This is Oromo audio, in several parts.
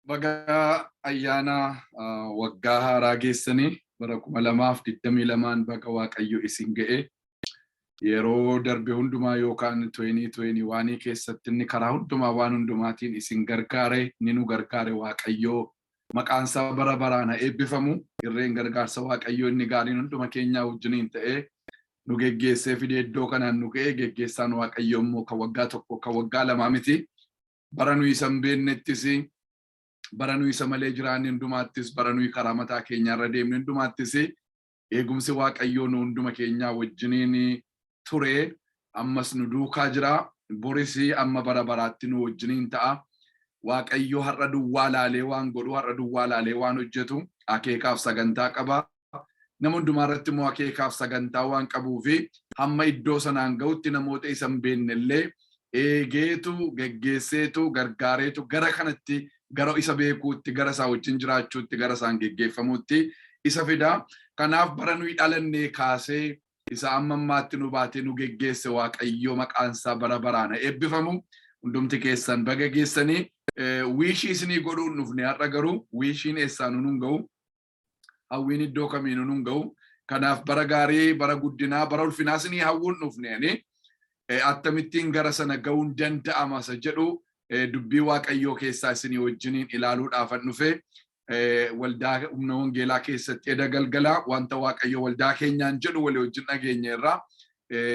Baga ayyaana waggaa haaraa geessanii, bara 2022n baga Waaqayyo isin ga'e. Yeroo darbe hundumaa yookaan 2021 keessatti inni karaa hundumaa waan hundumaatiin isin gargaare, inni nu gargaare Waaqayyoo maqaan isaa bara baraan haa eebbifamu. Irreen gargaarsa Waaqayyoo inni gaariin hunduma keenyaa wajjiniin ta'ee nu geggeessee fidee iddoo kanaan nu ga'e. Geggeessaan Waaqayyoo immoo kan waggaa 1, kan waggaa 2 miti. Bara nuyi isa hin beeknettis, bara nuyi isa malee jiraanne hundumaattis, bara nuyi karaa mataa keenyaarra deemne hundumaattis eegumsi Waaqayyoo nu hunduma keenyaa wajjiniin ture. Ammas nu duukaa jira. Boris amma bara baraatti nu wajjiniin ta'a. Waaqayyo har'a duwwaa laalee waan godhu, har'a duwwaa laalee waan hojjetu akeekaaf sagantaa qaba. Nama hundumaa irratti immoo akeekaaf sagantaa waan qabuu fi hamma iddoo sanaan ga'utti namoota isa hin beekne illee eegeetu, geggeesseetu, gargaareetu gara kanatti, gara isa beekuutti, gara isaa wajjin jiraachuutti, gara isaan geggeeffamuutti isa fida. Kanaaf bara nuyi dhalannee kaasee isa amma ammaatti nu baatee nu geggeesse Waaqayyo maqaan isaa bara baraan haa eebbifamu. Hundumti keessan baga geessanii. Wish isinii godhuun dhufne har'a, garuu wishiin eessaanuu nun ga'u. Hawwiin iddoo kamiinuu nun ga'u. Kanaaf bara gaarii, bara guddinaa, bara ulfinaa isinii hawwuun dhufne ani. Akkamittiin gara sana ga'uun danda'ama isa jedhu dubbii Waaqayyoo keessaa isinii wajjiniin ilaaluudhaafan dhufe. Waldaa Humna Wangeelaa keessatti eda galgala wanta Waaqayyo waldaa keenyaan jedhu walii wajjin dhageenyeerra.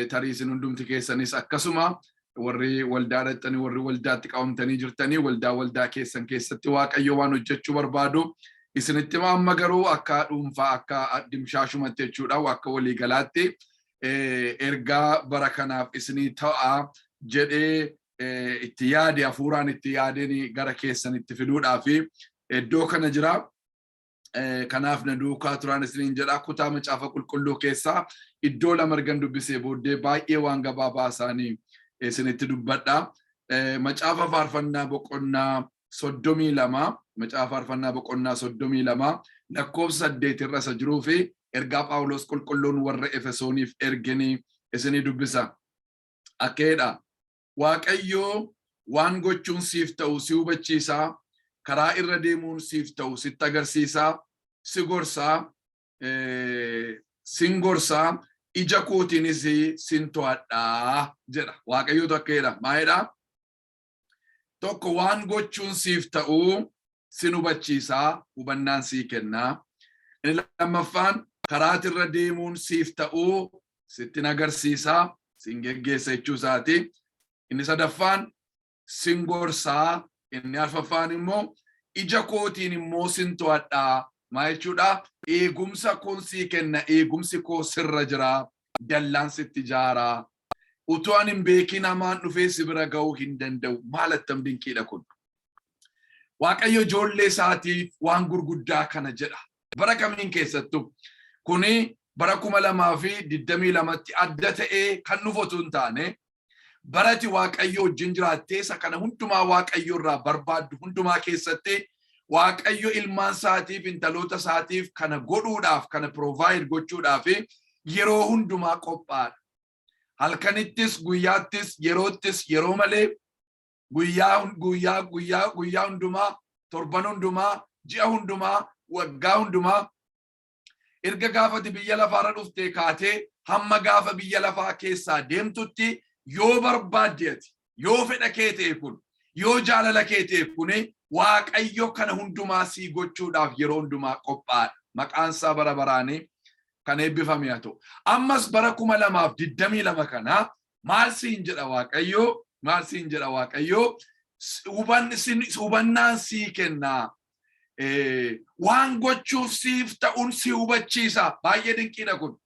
Tarii isin hundumti keessanis akkasuma warri waldaa dhaqxanii, warri waldaatti qabamtanii jirtanii, waldaa keessan keessatti Waaqayyo waan hojjechuu barbaadu isinitti hima. Amma garuu akka dhuunfaa, akka dimshaashumatti jechuudha, akka waliigalaatti ergaa bara kanaaf isinii ta'a jedhee itti yaade, hafuuraan itti yaadeen gara keessanitti fiduudhaaf iddoo kana jira. Kanaaf na duukaa turaan isiniin jedha. Kutaa Macaafa Qulqulluu keessaa iddoo lama ergan dubbisee booddee baay'ee waan gabaabaa isaanii isinitti dubbadha. Macaafa Faarfannaa boqonnaa 32, Macaafa Faarfannaa boqonnaa 32 lakkoofsa 8 irra isa jiruu fi ergaa Phaawulos qulqulluun warra Efesooniif erganii isinii dubbisa. Akkeedha. Waaqayyo waan gochuun siif ta'u si hubachiisaa, karaa irra deemuun siif ta'u sitti agarsiisaa, si gorsaa, sin gorsaa, ija kootiinis sin to'adhaa jedha. Waaqayyotu akka jedha. Maalidhaa? Tokko, waan gochuun siif ta'u sin hubachiisaa, hubannaan sii kennaa. Inni lammaffaan, karaatirra deemuun siif ta'u sittin agarsiisaa, sin geggeessa jechuu isaati. Inni sadaffaan, sin gorsaa. Inni arfaffaan immoo, ija kootiin immoo sin to'adhaa. Maal jechuudha? Eegumsa koon sii kenna, eegumsi koo sirra jira, dallaan sitti ijaaraa. Utuu ani hin beekin hamaan dhufee si bira ga'uu hin danda'u. Maal attam dinqiidha kun! Waaqayyo ijoollee isaatiif waan gurguddaa kana jedha. Bara kamiin keessattuu, kuni bara 2022tti adda ta'ee kan dhufu otoo hin taane, barati Waaqayyo wajjin jiraattee isa kana hundumaa Waaqayyo irraa barbaaddu hundumaa keessatti Waaqayyo ilmaan isaatiif, intaloota isaatiif kana godhuudhaaf, kana provide gochuudhaaf yeroo hundumaa qophaa'aadha. Halkanittis, guyyaattis, yeroottis, yeroo malee, guyyaa guyyaa guyyaa guyyaa hundumaa, torban hundumaa, ji'a hundumaa, waggaa hundumaa, erga gaafati biyya lafaarra dhuftee kaatee hamma gaafa biyya lafaa keessaa deemtutti, yoo barbaadde ati, yoo fedha kee ta'e kun, yoo jaalala kee ta'e kun, Waaqayyo kana hundumaa sii gochuudhaaf yeroo hundumaa qophaa'aadha. Maqaan isaa bara baraanii kan eebbifame haa ta'u. Ammas bara 2022 kana maal siin jedha Waaqayyo? Maal siin jedha Waaqayyo? Hubannaan sii kennaa. Waan gochuuf siif ta'uun si hubachiisa. Baay'ee dinqiidha kun.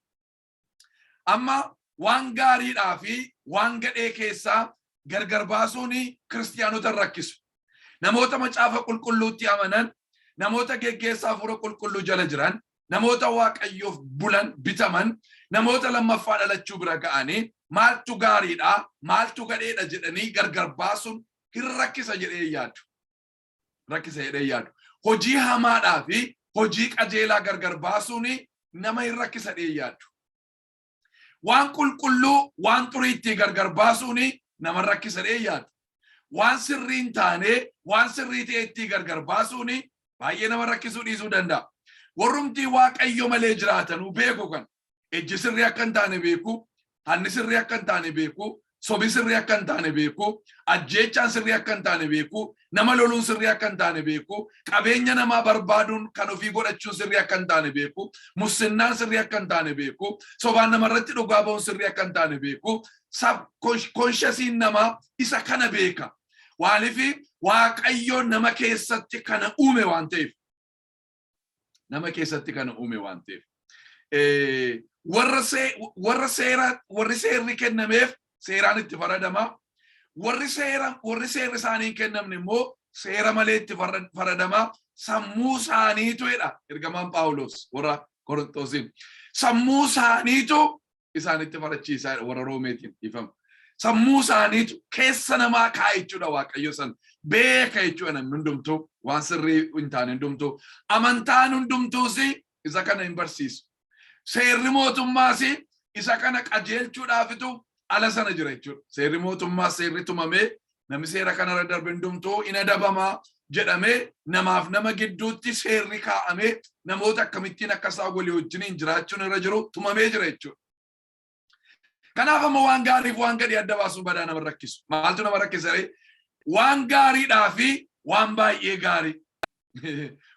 Amma waan gaariidhaa fi waan gadhee keessaa gargar baasuun kiristiyaanota hin rakkisu. Namoota Macaafa Qulqulluutti amanan, namoota geggeessaa Hafuura Qulqulluu jala jiran, namoota Waaqayyoof bulan, bitaman, namoota lammaffaa dhalachuu bira ga'anii maaltu gaariidha, maaltu gadheedha jedhanii gargar baasuun hin rakkisa jedhee yaadu. Rakkisa jedhee yaadu. Hojii hamaadhaa fi hojii qajeelaa gargar baasuun nama hin rakkisa jedhee yaadu. Waan qulqulluu waan xuriitti gargar baasuun nama rakkisa jedhee yaadu. Waan sirrii hin taane waan sirrii ta'e itti gargar baasuun baay'ee nama rakkisuu dhiisuu danda'a. Warrumti Waaqayyo malee jiraatanuu beeku kan ejji sirrii akka hin taane beeku, hanni sirrii akka hin taane beeku, sobi sirrii akka hin taane beeku, ajjeechaan sirrii akka hin taane beeku, nama loluun sirrii akka hin taane beeku, qabeenya namaa barbaaduun kan ofii godhachuun sirrii akka hin taane beeku, mussinnaan sirrii akka hin taane beeku, sobaan namarratti dhugaa ba'uun sirrii akka hin taane beeku, subconsciousiin namaa isa kana beeka. Waaliif? Waaqayyo nama keessatti kana uume waan ta'eef. Nama keessatti kana uume waan ta'eef. Warra seera, warri seerri kennameef seeraan itti faradama. Warri seerri isaanii hin kennamne immoo seera malee itti faradama. Sammuu isaaniitu jedha ergamaan Phaawulos warra Qorontoosiin. Sammuu isaaniitu isaanitti farachiisaa, warra Roomeetiin, ifama. Sammuu isaaniitu keessa namaa kaa'e jechuudha. Waaqayyo san beeka jechuudha. Namni hundumtuu waan sirrii hin taane hundumtuu, amantaan hundumtuus isa kana hin barsiisu. Seerri mootummaas isa kana qajeelchuudhaafitu ala sana jira jechuudha. Seerri mootummaas, seerri tumamee namni seera kanarra darbe hundumtuu in adabamaa jedhamee, namaaf nama gidduutti seerri kaa'amee, namoota akkamittiin akka isaan walii wajjiniin jiraachuun irra jiru tumamee jira jechuudha. Kanaaf amma waan gaariif waan gadhee adda baasuun badaa nama rakkisu. Maaltu nama rakkisa ree? Waan gaariidhaa fi waan baay'ee gaarii.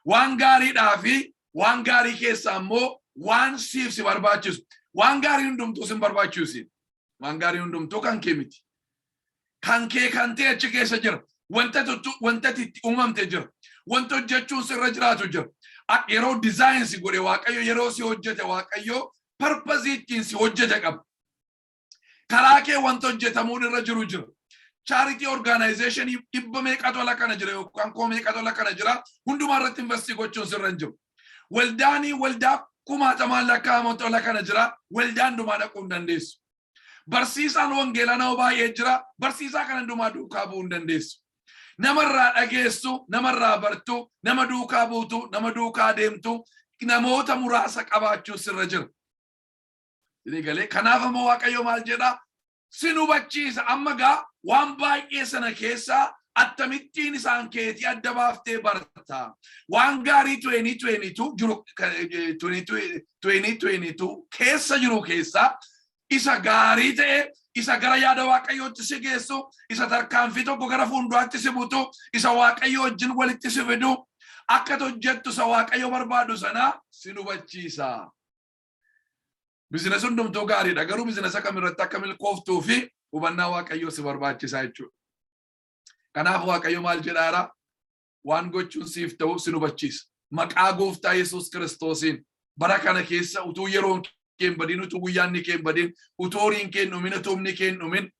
Waan gaariidhaa fi waan gaarii keessaa immoo waan siif si barbaachisu. Waan gaarii hundumtuu sin barbaachisu. Waan gaarii hundumtuu kan kee miti. Kan kee kan ta'e achi keessa jira. Wanta tuttu, wanta itti uumamte jira. Wanta hojjechuun sirra jiraatu jira. Yeroo design si godhe Waaqayyo, yeroo si hojjete Waaqayyo purpose ittiin si hojjete qaba. Karaa kee wanta hojjetamuun irra jiru jira. Charity organization dhibba meeqatu ala kana jira yookaan koo meeqatu ala kana jira. Hundumaa irratti invest gochuun sirra hin jiru. Waldaanii waldaa kumaatamaan lakkaa'amantu ala kana jira. Waldaa hundumaa dhaquu hin dandeessu. Barsiisaan wangeelaa nama baay'ee jira. Barsiisaa kana hundumaa duukaa bu'uu hin dandeessu. Namarraa dhageessu, namarraa bartu, nama duukaa buutu, nama duukaa deemtu, namoota muraasa qabaachuu sirra jira. Isin galee? Kanaaf ammoo Waaqayyo maal jedhaa? Sin hubachiisa. Amma gaa waan baay'ee sana keessaa akkamittiin isaan keetii adda baaftee barta? Waan gaarii 2022 jiru, 2022 keessa jiru keessaa isa gaarii ta'e, isa gara yaada Waaqayyootti si geessu, isa tarkaanfii tokko gara fuulduraatti si butu, isa Waaqayyo wajjin walitti si fidu, akka hojjettu isa Waaqayyo barbaadu sana sin hubachiisa. Business hundumtuu gaariidha, garuu business kamirratti akka milkooftuu fi hubannaa Waaqayyoo si barbaachisaa jechuudha. Kanaaf Waaqayyo maal jedhaara? Waan gochuun siif ta'u sin hubachiisa. Maqaa Gooftaa Yesuus Kiristoosiin bara kana keessa utuu yeroon kee hin badin, utuu guyyaan kee hin badin, utuu horiin kee hin dhumin, utuu humni kee hin dhumin,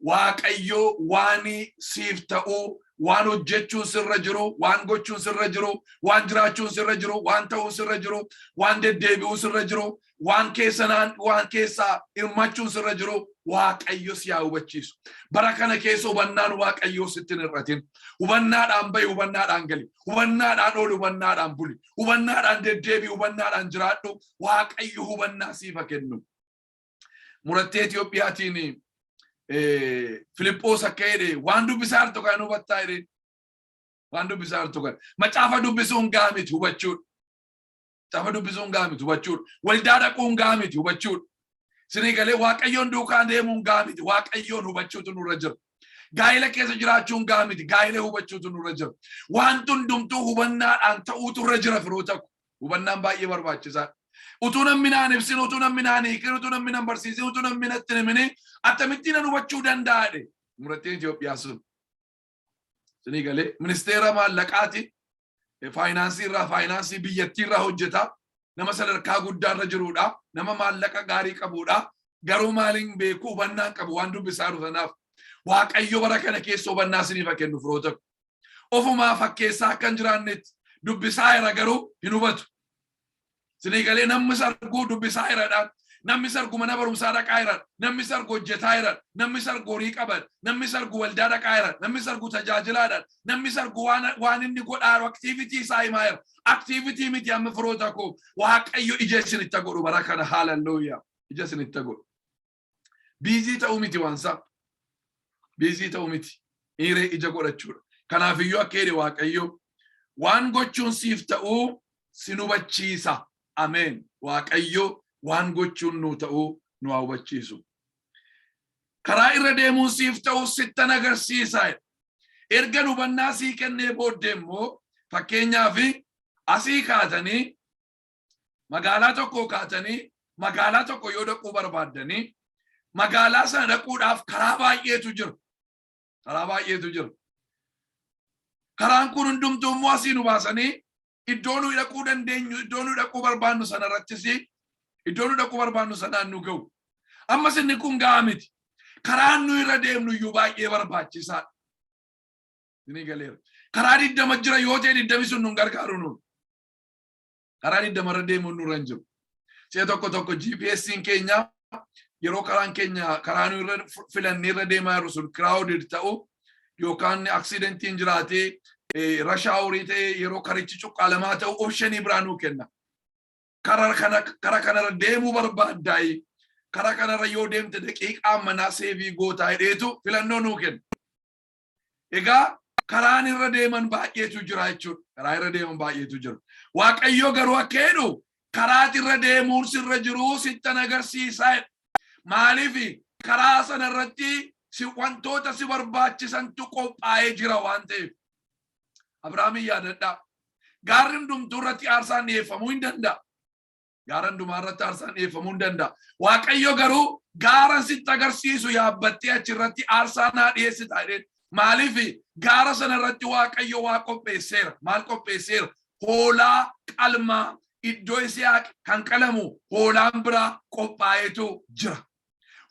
Waaqayyo waan siif ta'uu, waan hojjechuun sirra jiru, waan gochuun sirra jiru, waan jiraachuun sirra jiru, waan ta'uun sirra jiru, waan deddeebi'uun sirra jiru, waan keessa waan keessaa hirmachuun sirra jiru Waaqayyo si haa hubachiisu. Bara kana keessa hubannaan Waaqayyoo sitti hin hir'atin. Hubannaadhaan bahi, hubannaadhaan gali. Hubannaadhaan ooli, hubannaadhaan buli. Hubannaadhaan deddeebi, hubannaadhaan jiraadhu. Waaqayyo hubannaa siif haa kennu. Murattee Itiyoophiyaatiin Filiphos akka jedhe, "Waan dubbisaa jirtu kan hubattaa?" jedhe. Waan dubbisaa jirtu kan macaafa dubbisuun gahaa miti, hubachuudha. Macaafa dubbisuun gahaa miti, hubachuudha. Waldaa dhaquun gahaa miti, hubachuudha. Sinii galee? Waaqayyoon duukaa deemuun gahaa miti. Waaqayyoon hubachuutu nurra jira. Gaa'ela keessa jiraachuun gahaa miti. Gaa'ela hubachuutu nurra jira. Wanti hundumtuu hubannaadhaan ta'uutu irra jira, firoota ko. Hubannaan baay'ee barbaachisaadha. Utuu namni naan ibsin, utuu namni naan hiikin, utuu namni nan barsiisin, utuu namni natti himin, akkamittiin nan hubachuu danda'a jedhe murattiin Itoophiyaa sun. Sinii galee? Ministeera maallaqaati. Faayinaansii irraa, faayinaansii biyyattii irraa hojjeta. Nama sadarkaa guddaa irra jirudha. Nama maallaqa gaarii qabudha. Garuu maaliin beeku? Hubannaan qabu waan dubbisaa jiru sanaaf. Waaqayyo bara kana keessa hubannaa isiniif haa kennu, firoota. Ofumaa fakkeessaa akka hin jiraannetti dubbisaa jira, garuu hin hubatu. Sinii galee? Namni sarguu dubbisaa jiraadhaan. Namni sargu mana barumsaa dhaqaa jira. Namni sargu hojjetaa jira. Namni sargu horii qaban. Namni sargu waldaa dhaqaa jira. Namni sargu tajaajilaadhaan. Namni sargu waan inni godhaa jiru, activity isaa himaa jira. Activity miti amma, firoota koo. Waaqayyo ija isinitti godhu bara kana. Haalelluuyaa. Ija isinitti godhu. Busy ta'uu miti waansaa. Busy ta'uu miti. Miiree ija godhachuudha. Kanaafiyyuu akka jedhe Waaqayyo, waan gochuun siif ta'uu sin hubachiisa. Ameen. Waaqayyo waan gochuun nuu ta'uu nu haa hubachiisu. Karaa irra deemuun siif ta'uu sittan agarsiisa. Erga hubannaa sii kennee booddee immoo, fakkeenyaaf, asii kaatanii magaalaa tokko kaatanii magaalaa tokko yoo dhaquu barbaaddanii, magaalaa sana dhaquudhaaf karaa baay'eetu jira. Karaa baay'eetu jira. Karaan kun hundumtuu immoo asii nu baasanii iddoo nuyi dhaquu dandeenyu, iddoo nuyi dhaquu barbaannu sana irrattis, iddoo nuyi dhaquu barbaannu sanaan nu ga'u. Ammas inni kun ga'a miti. Karaan nu irra deemnu iyyuu baay'ee barbaachisaadha. Isinii galeera. Karaa 20 jira yoo ta'e, 20 sun nun gargaaru nuun. Karaa 20 irra deemuun nurra hin jiru. Si'a tokko tokko GPS'n keenya yeroo karaan keenya, karaa nu irra filannee irra deemaa jirru sun crowded ta'u yookaan accidentiin jiraatee, rush hourii ta'e, yeroo karichi cuqqaalamaa ta'u, optionii biraa nuu kenna. Karaa kana, karaa kanarra deemuu barbaaddaayi, karaa kanarra yoo deemte daqiiqaa manaa save gootaa jedheetu filannoo nuu kenna. Egaa karaan irra deeman baay'eetu jira jechuudha. Karaa irra deeman baay'eetu jira. Waaqayyo garuu akka jedhu, karaa irra deemuun sirra jiru sittan agarsiisaa. Maaliif? Karaa sana irratti si wantoota si barbaachisantu qophaa'ee jira waan ta'eef. Abrahaamin yaadadhaa. Gaarri hundumtuu irratti aarsaan dhiyeeffamuu hin danda'a. Gaara hundumaa irratti aarsaan dhiyeeffamuu hin danda'a. Waaqayyo garuu, "Gaara sitti agarsiisu yaabbattee achirratti aarsaa naa dhiyeessita" jedheen. Maaliif? Gaara sana irratti Waaqayyo waa qopheesseera. Maal qopheesseera? Hoolaa qalmaa iddoo Yisihaaq kan qalamu hoolaan biraa qophaa'eetu jira.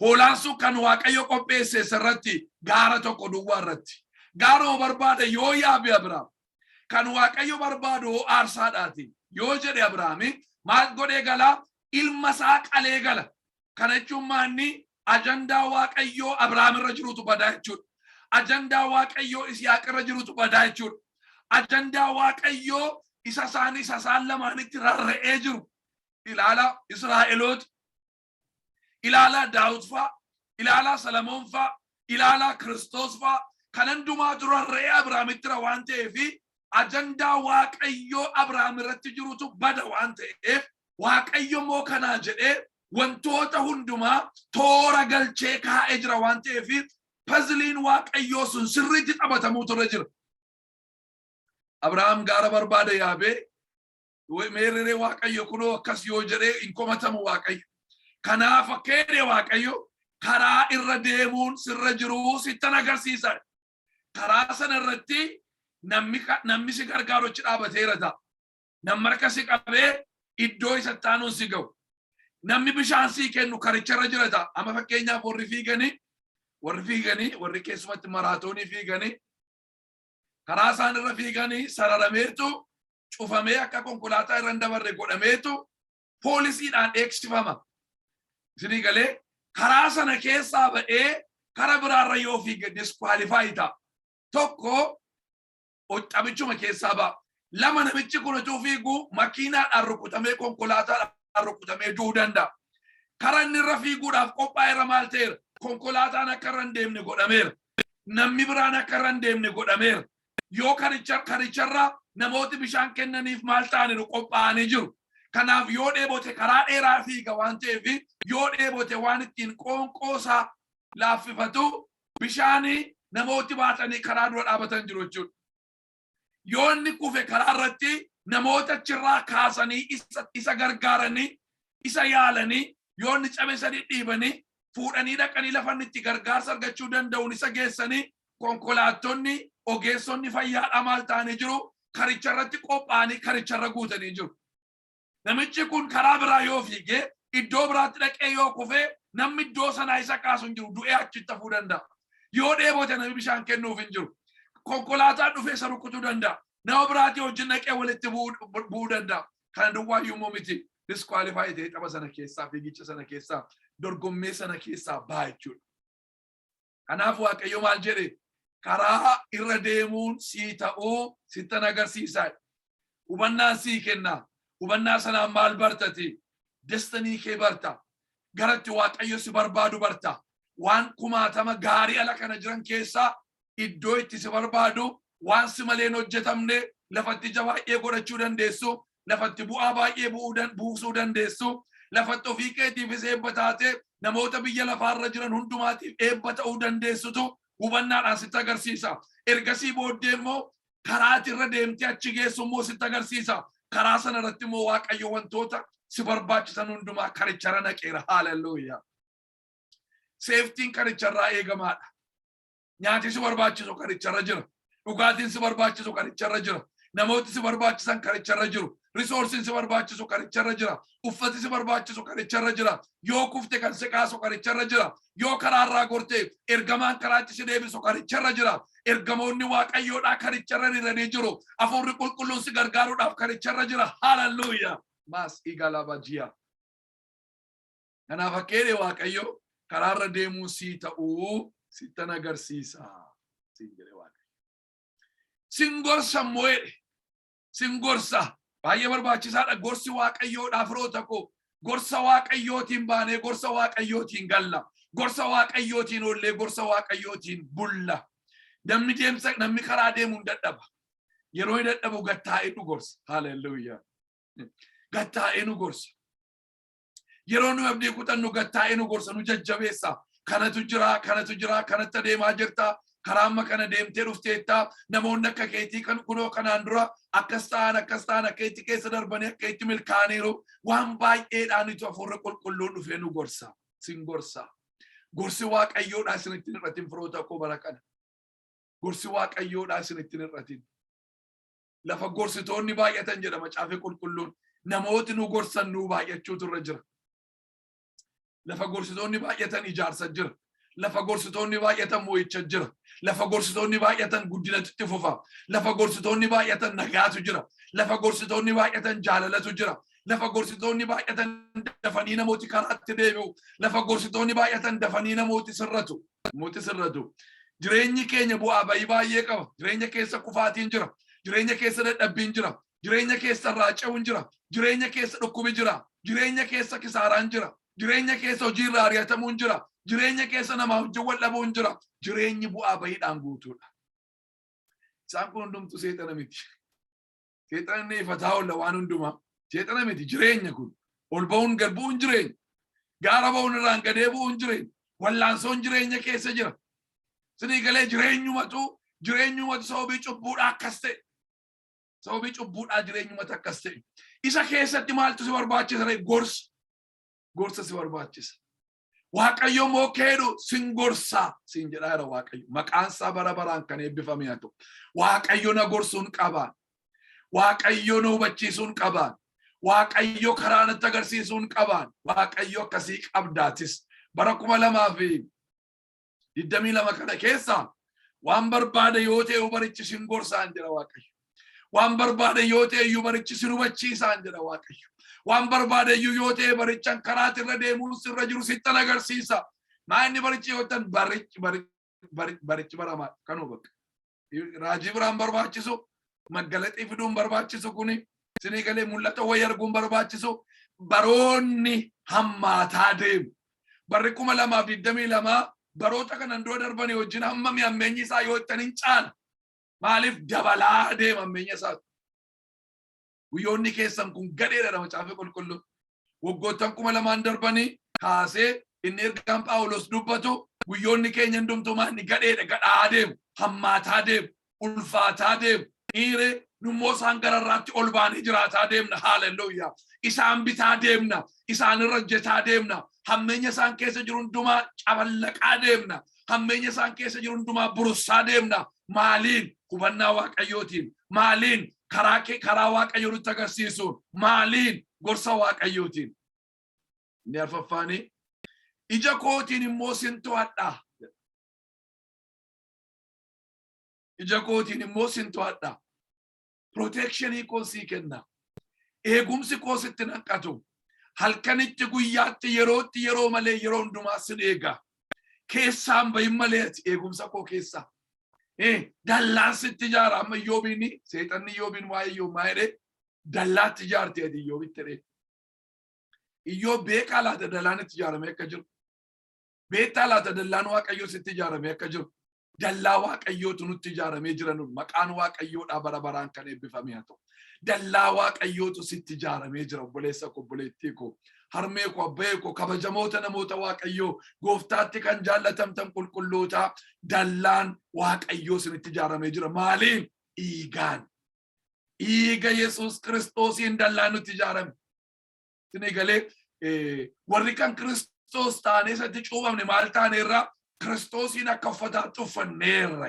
Hoolaan sun kan Waaqayyo qopheesse irratti, gaara tokko duwwaa irratti. Gaaruma barbaade yoo yaabe Abrahaam, kan Waaqayyo barbaadu hoo aarsaadhaati yoo jedhe, Abrahaami maal godhee galaa? Ilma isaa qalee gala. Kana jechuun maanni? Ajandaa Waaqayyoo Abrahaam irra jirutu badaa jechuudha. Ajandaa Waaqayyoo Isihaaq irra jirutu badaa jechuudha. Ajandaa Waaqayyoo isa isaan lamaanitti rarra'ee jiru. Ilaalaa Israa'eloota, ilaalaa Daawit faa, ilaalaa Salamoon faa, ilaalaa Kiristoos faa, kan hundumaatu rarra'ee Abrahaamitti jira waan ta'eef, ajandaa Waaqayyoo Abrahaam irratti jirutu bada waan ta'eef, Waaqayyo immoo kanaa jedhee wantoota hundumaa toora galchee kaa'ee jira waan ta'eef, puzzleiin Waaqayyoo sun sirriitti taphatamuutu irra jira. Abrahaam gaara barbaada yaabee, "Meerree Waaqayyo kunoo akkas" yoo jedhee, hin komatamu Waaqayyo. Kanaaf akka jedhe Waaqayyo, "Karaa irra deemuun sirra jiru sittan agarsiisa." Karaa sana irratti namni si gargaaru achi dhaabateera ta'a. Namni harka si qabee iddoo isa taanuun si ga'u. Namni bishaan sii kennu karicharra jira ta'a. Amma fakkeenyaaf warri fiiganii, warri keessumatti maraatoonii fiiganii, karaa isaan irra fiiganii sararameetu cufamee, akka konkolaataa irra hin dabarre godhameetu poolisiidhaan eegsifama. Isinii galee? Karaa sana keessaa ba'ee kara biraarra yoo fiige disqualify ta'a. Tokko, taphichuma keessaa ba'a. Lama, namichi kun utuu fiigu makiinaadhaan rukutamee, konkolaataadhaan rukutamee du'uu danda'a. Kara inni irra fiiguudhaaf qophaa'e irra maal ta'eera? Konkolaataan akka irra hin deemne godhameera. Namni biraan akka irra hin deemne godhameera. Yoo karicharra namooti bishaan kennaniif maal ta'aniiru? Qophaa'anii jiru. Kanaaf yoo dheebote, karaa dheeraa fiiga waan ta'eef, yoo dheebote waan ittiin qoonqoosaa laaffifatu bishaanii namooti baatanii karaa dura dhaabatan jiru jechuudha. Yoo inni kufe karaa irratti namoota achirraa kaasanii isa gargaaranii, isa yaalanii, yoo inni cabe isa dhidhiibanii fuudhanii dhaqanii lafa inni itti gargaarsa argachuu danda'uun isa geessanii, konkolaattonni ogeessonni fayyaadhaa maal ta'anii jiru? Karicha irratti qophaa'anii karicharra guutanii jiru. Namichi kun karaa biraa yoo fiigee iddoo biraatti dhaqee yoo kufee, namni iddoo sanaa isa kaasu hin jiru, du'ee achitti hafuu danda'a. Yoo dheebote namni bishaan kennuuf hin jiru. Konkolaataan dhufee isa rukutuu danda'a. Nama biraatii wajjin dhaqee walitti bu'uu danda'a. Kana duwwaayyuu immoo miti. Disqualify ta'ee tapha sana keessaa, fiigicha sana keessaa, dorgommee sana keessaa ba'a jechuudha. Kanaaf Waaqayyo maal jedhe? "Karaa irra deemuun sii ta'uu sittan agarsiisa." Hubannaan sii kenna. Hubannaa sanaan maal bartati? Destiny kee barta. Garatti Waaqayyo si barbaadu barta. Waan kumaatama gaarii ala kana jiran keessaa Iddoo itti si barbaadu, waan si malee hin hojjetamne, lafatti ija baay'ee godhachuu dandeessu, lafatti bu'aa baay'ee buusuu dandeessu, lafatti ofii keetiifis eebba taate, namoota biyya lafaarra jiran hundumaatiif eebba ta'uu dandeessutu hubannaadhaan sitti agarsiisa. Ergasii booddee immoo karaa ati irra deemtee achi geessu immoo sitti agarsiisa. Karaa sana irratti immoo Waaqayyo wantoota si barbaachisan hundumaa karicharra naqeera. Haalelluuyaa. Safetyn karicharraa eegamaadha. Nyaati si barbaachisu karicharra jira. Dhugaatiin si barbaachisu karicharra jira. Namooti si barbaachisan karicharra jiru. Resourceiin si barbaachisu karicharra jira. Uffati si barbaachisu karicharra jira. Yoo kufte kan si kaasu karicharra jira. Yoo karaarraa gorte ergamaan karaatti si deebisu karicharra jira. Ergamoonni Waaqayyoodhaa karicharra hiriiranii jiru. Hafuurri Qulqulluun si gargaaruudhaaf karicharra jira. Haalelluuyaa. Maas igalabajia. Kanaaf akkeedhe Waaqayyo karaarra deemuun sii ta'uu sittan agarsiisa. Siin jedhe Waaqayyo. Sin gorsa immoo jedhe. Sin gorsa. Baay'ee barbaachisaadha. Gorsi Waaqayyoodhaaf, firoota koo. Gorsa Waaqayyootiin baanee gorsa Waaqayyootiin galla. Gorsa Waaqayyootiin oollee gorsa Waaqayyootiin bulla. Namni deemsa, namni karaa deemuun dadhaba. Yeroo inni dadhabu gattaa'ee nu gorsa. Haalelluuyaa. Gattaa'ee nu gorsa. Yeroo nu abdii kutannu gattaa'ee nu gorsa, nu jajjabeessa. Kanatu jira, kanatu jira, kanatti adeemaa jirta. Karaa amma kana deemtee dhufteetta. Namoonni akka keetii kan kunoo kanaan dura akkas ta'an, akkas ta'an, akka itti keessa darbanii akka itti milkaa'aniiru. Waan baay'eedhaan itu Hafuurri Qulqulluun dhufee nu gorsa. Sin gorsa. Gorsi Waaqayyoodhaa isinitti hin hir'atin, firoota koo, bara kana. Gorsi Waaqayyoodhaa isinitti hin hir'atin. Lafa gorsitoonni baay'atan jedha Macaafi Qulqulluun. Namooti nu gorsan nuu baay'achuutu irra jira. Lafa gorsitoonni baay'atan ijaarsa jira. Lafa gorsitoonni baay'atan mo'icha jira. Lafa gorsitoonni baay'atan guddinatu itti fufa. Lafa gorsitoonni baay'atan nagaatu jira. Lafa gorsitoonni baay'atan jaalalatu jira. Lafa gorsitoonni baay'atan dafanii namooti karaatti deebi'u. Lafa gorsitoonni baay'atan dafanii namooti sirratu. Namooti sirratu. Jireenyi keenya bu'aa bayii baay'ee qaba. Jireenya keessa kufaatiin jira. Jireenya keessa dadhabbiin jira. Jireenya keessa raaca'uun jira. Jireenya keessa dhukkubi jira. Jireenya keessa kisaaraan jira. Jireenya keessa hojii irraa ari'atamuun jira. Jireenya keessa namaa wajjin wal dhabuun jira. Jireenyi bu'aa bayiidhaan guutuudha. Isaan kun hundumtu seexana miti. Seexana inni ifataa oolla waan hundumaa. Seexana miti jireenya kun. Ol ba'uun gad bu'uun jireenya. Gaara ba'uun irraan gadee bu'uun jireenya. Wallaansoon jireenya keessa jira. Sinii galee jireenyumatu sababii cubbuudhaa akkas ta'e. Sababii cubbuudhaa jireenyumatu akkas ta'e. Isa keessatti maaltu si barbaachisa ree? Gorsa. Gorsa si barbaachisa. Waaqayyo immoo keedhu sin gorsaa siin jedhaa jira Waaqayyo. Maqaan isaa bara baraan kan eebbifame haa ta'u. Waaqayyo na gorsuun qabaan. Waaqayyo na hubachiisuun qabaan. Waaqayyo karaa natti agarsiisuun qabaan. Waaqayyo akkasii qabdaatis. Bara 2022 kana keessa waan barbaade yoo ta'e barichi sin gorsaan jedha Waaqayyo. Waan barbaade yoo ta'e iyyuu barichi sin hubachiisaan jedha Waaqayyo. Waan barbaade iyyuu yoo ta'e barichaan karaatti irra deemuun sirra jiru sittan agarsiisa. Maa inni barichi yoo ta'an barichi barichi baramaa kanuu bakka. Raajii biraan barbaachisu, maggalaxii fiduun barbaachisu, kuni sinii galee mul'ata wayii arguun barbaachisu, baroonni hammaataa deemu. Barri 2022 baroota kanan dura darbanii wajjin hammami hammeenyi isaa yoo ittan hin caala. Maaliif dabalaa deema hammeenya isaa? Guyyoonni keessan kun gadheedha, Macaafa Qulqulluu. Waggoottan 2000 darbanii kaasee inni ergaan Phaawulos dubbatu guyyoonni keenya hundumtuu maanni gadheedha, gadhaa deemu, hammaataa deemu, ulfaataa deemu. Dhiiree nummoo isaan gararraatti ol baanee jiraataa deemna. Haalelluuyaa. Isaan bitaa deemna. Isaan irra hojjetaa deemna. Hammeenya isaan keessa jiru hundumaa caballaqaa deemna. Hammeenya isaan keessa jiru hundumaa burussaa deemna. Maaliin? Hubannaa Waaqayyootiin. Maaliin? Karaa karaa Waaqayyoo nutti agarsiisuun. Maaliin? Gorsa Waaqayyootiin. Inni arfaffaanii ija kootiin immoo sin to'adha. Ija kootiin immoo sin to'adha. Protectionii koo sii kenna. Eegumsi koo sitti naqatu. Halkanitti, guyyaatti, yerootti, yeroo malee, yeroo hundumaa sin eega. Keessaan bahin malee ati eegumsa koo keessaa. Dallaan sitti ijaara. Amma Iyyoobiin, seexanni Iyyoobiin waa'ee Iyyoob maa jedhee? Dallaatti ijaarte ati Iyyoobitti jedhee. Iyyoob beekaa laata dallaan itti ijaaramee akka jiru? Beektaa laata dallaan Waaqayyoo sitti ijaaramee akka jiru? Dallaa Waaqayyootu nutti ijaaramee jira nun. Maqaan Waaqayyoodhaa bara baraan kan eebbifame haa ta'u. Dallaa Waaqayyootu sitti ijaaramee jira, obboleessa koo, obboleettii koo. Harmee koo, abbee koo, kabajamoota namoota Waaqayyoo, gooftaatti kan jaallatamtan qulqullootaa, dallaan Waaqayyoo isinitti ijaaramee jira. Maaliin? Dhiigaan. Dhiiga Yesuus Kiristoosiin dallaan nutti ijaarame. Isinii galee? Warri kan Kiristoos taanee isatti cuuphamne maal taaneerra? Kiristoosiin akka uffataatti uffanneerra.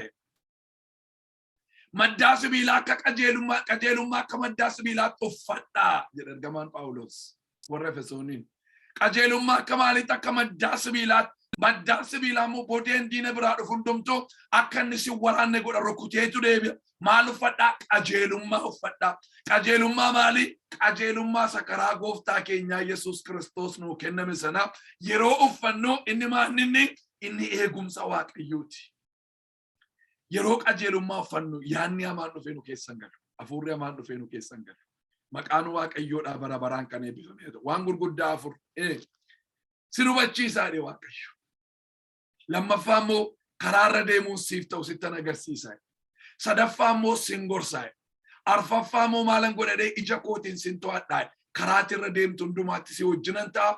Maddaa sibiilaa akka qajeelummaa, qajeelummaa akka maddaa sibiilaatti uffadhaa jedha ergamaan Phaawulos warra Efesooniin. Qajeelummaa akka maaliitti? Akka maddaa sibiilaatti. Maddaan sibiilaa immoo bodeen diina biraa dhufu hundumtuu akka inni si waraanne godha, rukuteetu deebi'a. Maal uffadhaa? Qajeelummaa uffadhaa. Qajeelummaa maali? Qajeelummaa isa karaa gooftaa keenyaa Yesuus Kiristoos nuu kenname sana yeroo uffannu inni maal inni eegumsa Waaqayyooti. Yeroo qajeelummaa uffannu yaadni hamaan dhufee nu keessa hin galu. Hafuurri hamaan dhufee nu keessa hin galu. Maqaan Waaqayyoodhaa bara baraan kan eebbifame. Waan gurguddaa afur. Sin hubachiisaa jedhe Waaqayyo. Lammaffaa immoo karaarra deemuun siif ta'u sittan agarsiisa. Sadaffaa immoo sin gorsaa. Arfaffaa immoo maalan godhadhee? Ija kootiin sin to'adhaa. Karaatirra deemtu hundumaatti si wajjinan ta'a.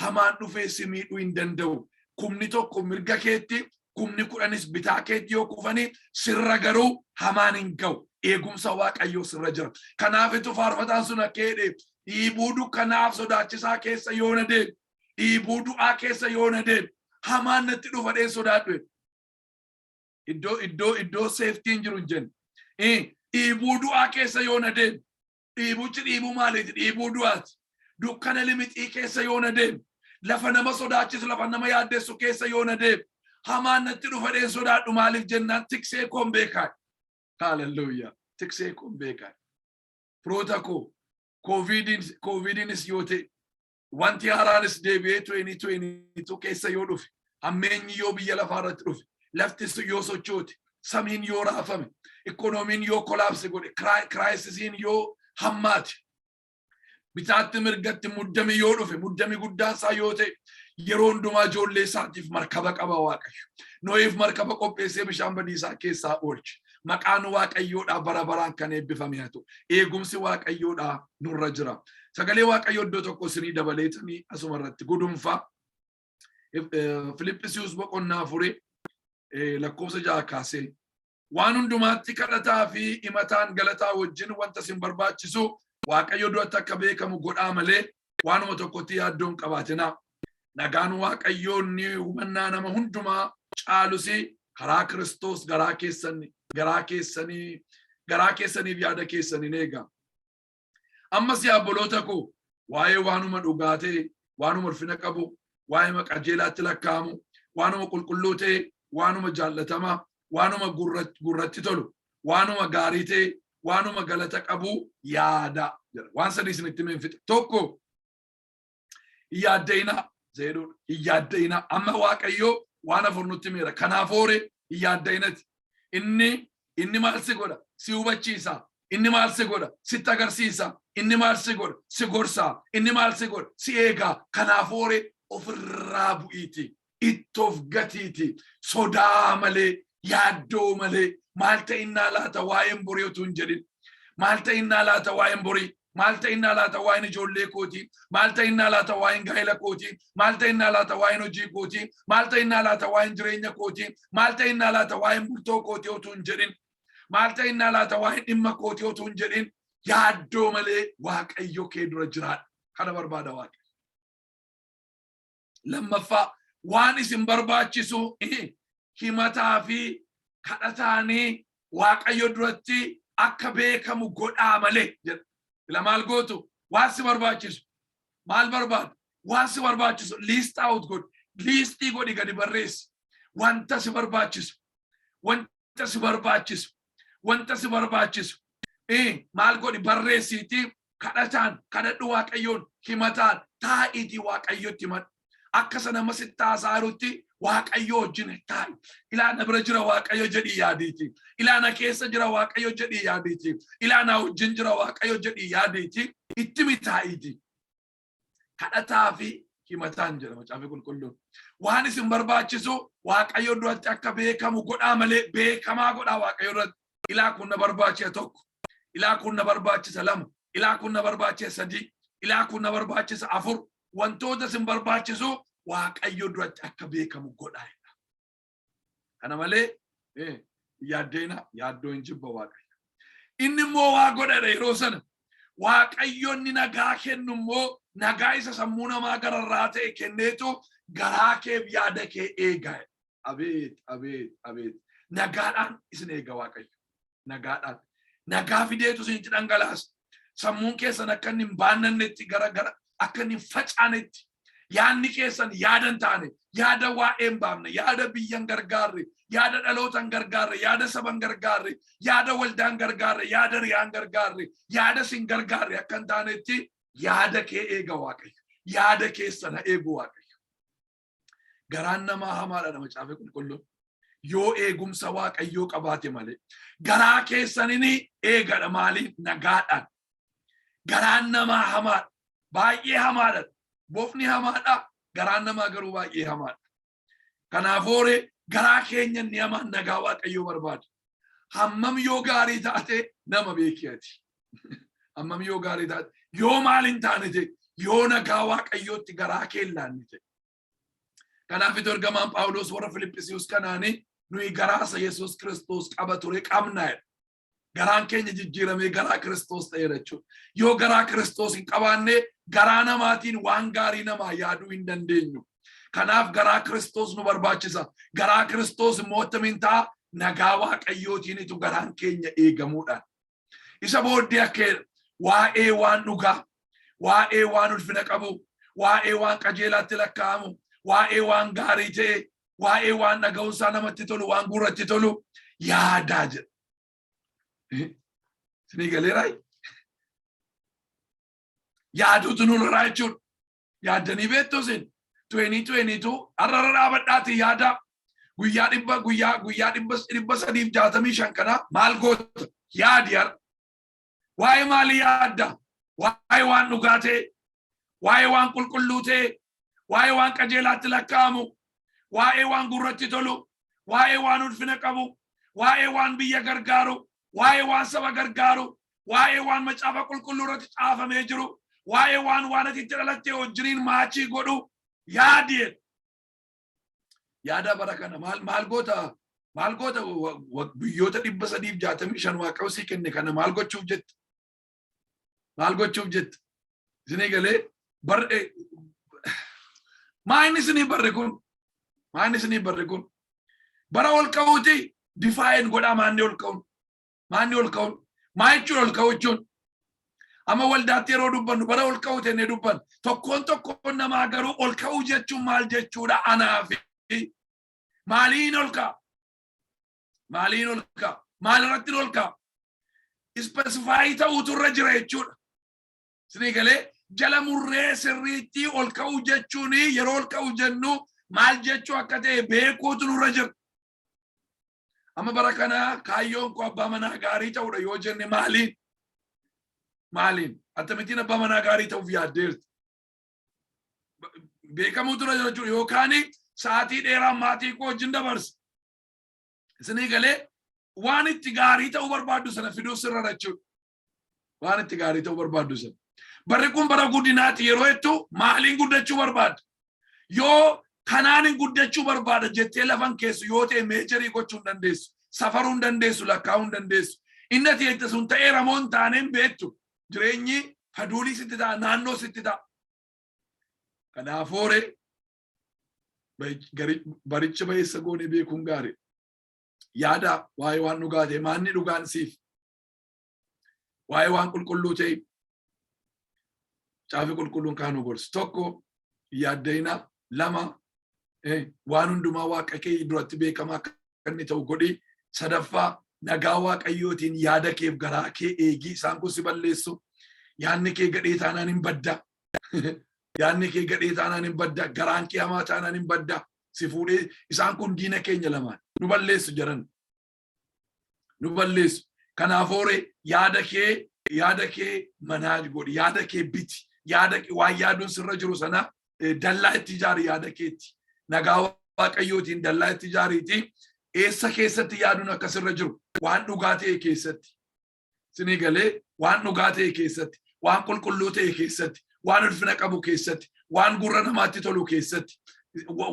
Hamaan dhufee si miidhuu hin danda'u. 1,000 mirga keetti, 10,000s bitaa keetti yoo kufanii, sirra garuu hamaan hin ga'u. Eegumsa Waaqayyoo sirra jira. Kanaafitu faarfataan sun akka jedhe, dhiibuu dukkanaaf sodaachisaa keessa yoo na deemu, dhiibuu du'aa keessa yoo na deemu, hamaan natti dhufa dhee sodaadhu. Iddoo safetyn jiru hin jenne. Dhiibuu du'aa keessa yoo na deemu, dhiibuchi dhiibuu maaliiti? Dhiibuu du'aati. Dukkana limixii keessa yoo na deemu, lafa nama sodaachisu, lafa nama yaaddessu keessa yoo na deemu, hamaan natti dhufa dheen sodaadhu. Maaliif jennaan, tiksee koon beekaa. Haaleluyyaa. Tiksee koon beekaa. Firoota koo, Covidiinis yoo ta'e, wanti haaraanis deebi'ee 2022 keessa yoo dhufe, hammeenyi yoo biyya lafaa irratti dhufe, lafti yoo sochoote, samiin yoo raafame, economyn yoo collapse godhe, crisisiin yoo hammaate, bitaatti mirgatti muddami yoo dhufe, muddami guddaan isaa yoo ta'e, yeroo hundumaa ijoollee isaatiif markaba qaba Waaqayyo. Nohiif markaba qopheessee bishaan badiisaa keessaa oolche. Maqaan Waaqayyoodhaa bara baraan kan eebbifame haa ta'u. Eegumsi Waaqayyoodhaa nurra jira. Sagalee Waaqayyoo iddoo tokko isinii dabaleetanii asuma irratti gudunfaa. Filiphisius boqonnaa 4 lakkoofsa 6 kaasee, waan hundumaatti kadhataa fi himataan galataa wajjin wanta isin barbaachisu Waaqayyo duratti akka beekamu godhaa malee waanuma tokkotti yaaddoo hin qabaatinaa. Nagaan Waaqayyoo inni hubannaa nama hundumaa caalus karaa Kiristoos garaa keessaniif yaada keessan eega. Ammas yaa obboloota koo, waa'ee waanuma dhugaa ta'e, waanuma ulfina qabu, waa'ee qajeelaatti lakkaa'amu, waanuma qulqulluu ta'e, waanuma jaallatamaa, waanuma gurratti tolu, waanuma gaarii ta'e, waanuma galata qabu yaada. Waan sadii isinitti himeen fixa. Tokko, hin yaadda'inaa jedhudha. Hin yaadda'inaa. Amma Waaqayyoo waan afur nutti himeera. Kanaaf hoore hin yaadda'inati. Inni maal si godha? Si hubachiisa. Inni maal si godha? Sitti agarsiisa. Inni maal si godha? Si gorsa. Inni maal si godha? Si eegaa. Kanaaf hoore ofirraa bu'iiti. Ittoof gatiiti. Sodaa malee, yaaddoo malee, maal ta'innaa laata waa'een borii utuu hin jedhin. Maal ta'innaa laata waa'een borii? Maal ta'innaa laata waa'een ijoollee kootii? Maal ta'innaa laata waa'een gaa'ela kootii? Maal ta'innaa laata waa'een hojii kootii? Maal ta'innaa laata waa'een jireenya kootii? Maal ta'innaa laata waa'een bultoo kootii utuu hin jedhin? Maal ta'innaa laata waa'een dhimma kootii utuu hin jedhin? Yaaddoo malee Waaqayyo kee dura jiraadha. Kana barbaada Waaqayyo. Lammaffaa, waan isin barbaachisu himataa fi kadhataanii Waaqayyo duratti akka beekamu godhaa malee jedha. Ila maal gootu? Waan si barbaachisu. Maal barbaadu? Waan si barbaachisu list out godhi. Listii godhi, gadi barreessi. Wanta si barbaachisu. Wanta si barbaachisu. Wanta si barbaachisu. Maal godhi? Barreessiitii kadhataan kadhadhu, Waaqayyoon himataan taa'iitii Waaqayyotti himadhu. Akka sana amma sitti haasaa jirutti Waaqayyo wajjin taa'i. Ilaa, na bira jira Waaqayyo jedhii yaadiiti. Ilaa, na keessa jira Waaqayyo jedhii yaadiiti. Ilaa, na wajjin jira Waaqayyo jedhii yaadiiti. Itti mitaa'iiti. Kadhataa fi himataan jedha Macaafa Qulqulluun. Waan isin barbaachisu Waaqayyo duratti akka beekamu godhaa malee, beekamaa godhaa Waaqayyo duratti. Ilaa, kun na barbaachisa tokko. Ilaa, kun na barbaachisa lama. Ilaa, kun na barbaachisa sadii. Ilaa, kun na barbaachisa afur. Wantoota isin barbaachisu Waaqayyo duratti akka beekamu godhaa. Kana malee yaaddeena, yaaddoo hin jibba Waaqayyo. Inni immoo waa godhadha yeroo sana. Waaqayyo inni nagaa kennu immoo nagaa isa sammuu namaa gararraa ta'e kenneetu garaa keef yaada kee eega. Abeet, abeet, abeet! Nagaadhaan isin eega Waaqayyo. Nagaadhaan. Nagaa fideetu isinitti dhangalaasa. Sammuun keessan akka inni hin baannannetti, gara gara akka inni hin facaanetti, yaadni keessan yaada hin taane, yaada waa'ee hin baafne, yaada biyya hin gargaarre, yaada dhaloota hin gargaarre, yaada saba hin gargaarre, yaada waldaa hin gargaarre, yaada riyaa hin gargaarre, yaada sin gargaarre akka hin taanetti yaada kee eega Waaqayyo. Yaada keessan haa eegu Waaqayyo. Garaan namaa hamaadha, nama caafe qulqulluun. Yoo eegumsa Waaqayyoo qabaate malee. Garaa keessanini eegadha. Maaliin? Nagaadhaan. Garaan namaa hamaadha. Baay'ee hamaadha. Bofni hamaadha. Garaan namaa garuu baay'ee hamaadha. Kanaafuu garaa keenya inni hamaan nagaa Waaqayyoo barbaada. Hammam yoo gaarii taate nama beeki ati. Hammam yoo gaarii taate, yoo maal hin taane ta'e, yoo nagaa Waaqayyootti garaa kee hin laanne ta'e. Kanaaf itti ergamaan Phaawulos warra Filiphisiiyus kanaanii, "Nuyi garaasa Yesuus Kiristoos qaba ture qabna," jedha. Garaan keenya jijjiiramee garaa Kiristoos ta'eera jechuudha. Yoo garaa Kiristoos hin qabaanne, garaa namaatiin waan gaarii namaa yaaduu hin dandeenyu. Kanaaf garaa Kiristoos nu barbaachisa. Garaa Kiristoos immoo attamiin ta'a? Nagaa Waaqayyootiinitu garaan keenya eegamuudhaan. Isa booddee akka waa'ee waan dhugaa, waa'ee waan ulfina qabu, waa'ee waan qajeelaatti lakkaa'amu, waa'ee waan gaarii ta'e, waa'ee waan dhaga'uunsaa namatti tolu, waan gurratti tolu yaadaa jedha. Isinii galeeraa? Yaaduutu nurraa jechuudha. Yaaddanii beektu isin? 2022 har'arra dhaabadhaatii yaadaa. Guyyaa dhibba guyyaa guyyaa 365 kana maal goota? Yaadi har'a. Waa'ee maalii yaadda? Waa'ee waan dhugaa ta'e, waa'ee waan qulqulluu ta'e, waa'ee waan qajeelaatti lakkaa'amu, waa'ee waan gurratti tolu, waa'ee waan ulfina qabu, waa'ee waan biyya gargaaru, waa'ee waan saba gargaaru, waa'ee waan macaafa qulqulluu irratti caafamee jiru, waa'ee waan ati itti dhalattee wajjiniin match godhu yaadi. Yaada bara kana maal maal goota? Maal goota? Guyyoota 365 Waaqayyo sii kenne kana maal gochuuf jette? Maal gochuuf jette? Isinii galee? Barre maa inni isinii barre kun? Maa inni isinii barre kun? Bara ol ka'uuti. Define godhaa. Maanni ol ka'uun? Maanni ol ka'uun? Maa jechuun ol ka'u jechuun? Amma waldaatti yeroo dubbannu bara ol ka'u jennee dubbannu. Tokkoon tokkoon namaa garuu ol ka'uu jechuun maal jechuudha anaafi? Maaliin ol ka'a? Maaliin ol ka'a? Maal irratti ol ka'a? Specify ta'uutu irra jira jechuudha. Isinii galee? Jala murree sirriitti ol ka'uu jechuun, yeroo ol ka'u jennu maal jechuu akka ta'e beekuutu nurra jira. Amma bara kana kaayyoon koo abbaa manaa gaarii ta'uudha yoo jenne, maaliin? Maaliin? Akkamittiin abbaa manaa gaarii ta'uuf yaaddeerti? Beekamuutu irra jira jechuudha. Yookaan sa'aatii dheeraa maatii koo wajjin dabarsa. Isinii galee? Waan itti gaarii ta'uu barbaaddu sana fiduu sirra jechuudha. Waan itti gaarii ta'uu barbaaddu sana. Barri kun bara guddinaati yeroo jettu, maaliin guddachuu barbaadda? Yoo kanaan hin guddachuu barbaada jettee lafan keessu yoo ta'e, measure gochuu hin dandeessu. Safaruu hin dandeessu, lakkaa'uu hin dandeessu. Inni ati jette sun ta'eera moo hin taane hin beektu. Jireenyi faduulii sitti ta'a, naannoo sitti ta'a. Kanaafuu baricha bayeessa goonee beekuun gaarii. Yaada waa'ee waan dhugaa ta'e, maanni dhugaan siif? Waa'ee waan qulqulluu ta'e caafi qulqulluun kaan nu gorsu. Tokko, yaaddayina. Lama, waan hundumaa Waaqa kee duratti beekamaa akka inni ta'u godhi. Sadaffaa, nagaa Waaqayyootiin yaada keef garaa kee eegi. Isaan kun si balleessu. Yaadni kee gadhee taanaan hin badda. Yaadni kee gadhee taanaan hin badda. Garaan kee hamaa taanaan hin badda. Si fuudhee isaan kun diina keenya lamaan nu balleessu jedhan. Nu balleessu. Kanaafuu yaada kee manage godhi. Yaada kee biti. Yaada waan yaaduun sirra jiru sana dallaa itti ijaari yaada keetti. Nagaa Waaqayyootiin dallaa itti ijaariitii eessa keessatti yaaduun akkasirra jiru? Waan dhugaa ta'e keessatti. Sinii galee? Waan dhugaa ta'e keessatti, waan qulqulluu ta'e keessatti, waan ulfina qabu keessatti, waan gurra namaatti tolu keessatti,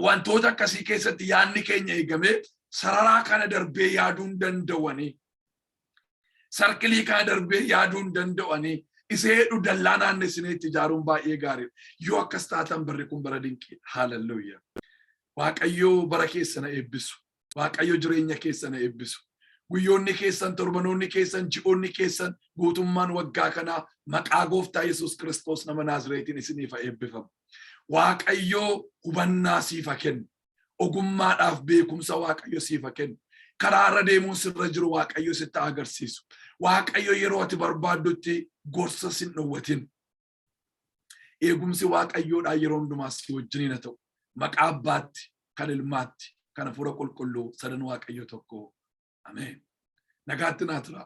wantoota akkasii keessatti yaadni keenya eegamee sararaa kana darbee yaaduu hin danda'anii. Circle kana darbee yaaduu hin danda'anii. Isee hedhu dallaa naannessinee itti ijaaruun baay'ee gaariidha. Yoo akkas taatan barri kun bara dinqiidha. Haaleluyyaa. Waaqayyoo bara keessa na eebbisu. Waaqayyo jireenya keessa na eebbisu. Guyyoonni keessan, torbanoonni keessan, ji'oonni keessan, guutummaan waggaa kanaa maqaa Gooftaa Yesuus Kiristoos nama Naazreetiin isiniif haa eebbifamu. Waaqayyoo hubannaa siif haa kennu. Ogummaadhaaf beekumsa Waaqayyo siif haa kennu. Karaa irra deemuun sirra jiru Waaqayyo sitti agarsiisu. Waaqayyo yeroo ati barbaaddutti gorsa sin dhowwatin. Eegumsi Waaqayyoodhaa yeroo hundumaa si wajjiniin haa ta'u. Maqaa Abbaatti, kan Ilmaatti, kan Hafuura Qulqulluu sadan Waaqayyo tokko. Ameen. Nagaatti naa tura.